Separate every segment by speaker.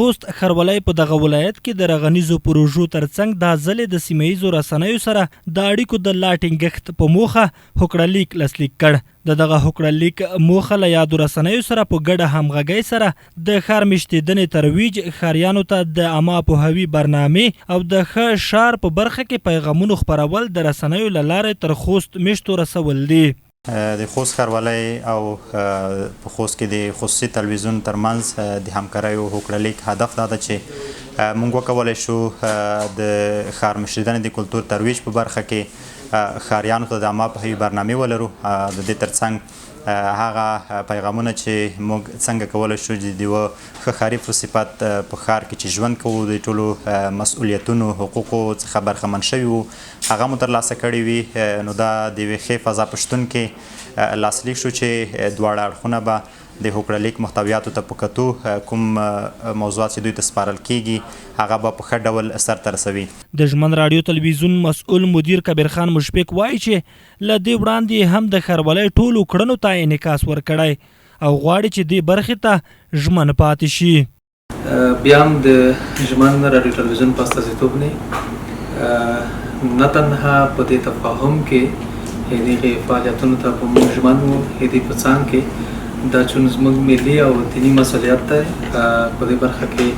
Speaker 1: خوست ښاروالۍ په دغه ولایت کې د رغنیزو پروژو ترڅنګ دا ځلې د سیمه ییزو رسنیو سره د اړیکو د لا ټینګښت په موخه هوکړه لیک لاسلیک کړ. د دغه هوکړه لیک موخه له یادو رسنیو سره په ګډه همغږۍ سره د ښار میشتېدنې ترویج، ښاریانو ته د عامه پوهاوي برنامې او د ښه ښار په برخه کې پیغامونو خپرول د رسنیو له لارې تر خوست میشتو رسول دي.
Speaker 2: د خوست ښاروالۍ او په خوست کې د خصوصي تلویزیون ترمنځ د همکاریو هوکړه لیک هدف دا ده چې موږ وکولای شو د ښار مشریدنې د کلتور ترویج په برخه کې ښاریانو ته د عامه پوهاوي برنامې ولرو. د دې ترڅنګ هغه پیغامونه چې موږ څنګه کولای شو د یوه ښه ښاري په صفت په ښار کې چې ژوند کوو د ټولو مسؤلیتونو حقوقو څخه برخمن شوي وو هغه مو ترلاسه کړې وي، نو دا د یوې ښې فضا په شتون کې لاسلیک شو چې دواړه اړخونه به د هوکړه لیک محتویاتو ته په کتو کوم موضوعات چې دوی ته سپارل کیږي هغه به په ښه ډول سرته رسوي.
Speaker 1: د ژمن راډیو تلویزیون مسؤل مدیر کبیر خان مشفق وايي چې له دې وړاندې یې هم د ښاروالۍ ټولو کړنو ته انعکاس ورکړی او غواړي چې دې برخې ته ژمن پاتې شي.
Speaker 3: بیا هم د ژمن راډیو ټلویزیون په استازیتوب نه نه تنها په دې تفاهم کې دغه فعالیتونو ته په موږ ژمن وو، دې په څنګ کې دا چون زموږ ملي او دیني مسؤلیت دی، په دې برخه کې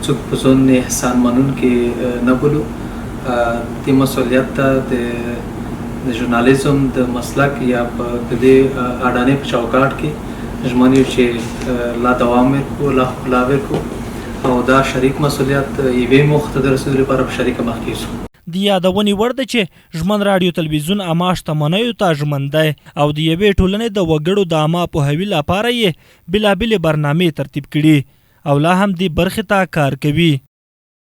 Speaker 3: څوک په ځون احسان منونکي نه بولو. دې مسؤلیت ته د ژورنالیزم د مسلک یا په د دې اډانې په چوکاټ کې ژمن یو چې لا دوام ورکړو، لا ښکلا ورکړو او دا شریک مسؤلیت یوې موخې ته د رسېدو لپاره په شریکه مخکې ځو.
Speaker 1: د یادونې وړ ده چې ژمن راډیو تلویزیون عامه شتمنیو ته ژمن دی او د یوې ټولنې د وګړو د عامه پوهاوي لپاره یې بېلابېلې برنامې ترتیب کړي او لا هم دې برخې ته کار کوي.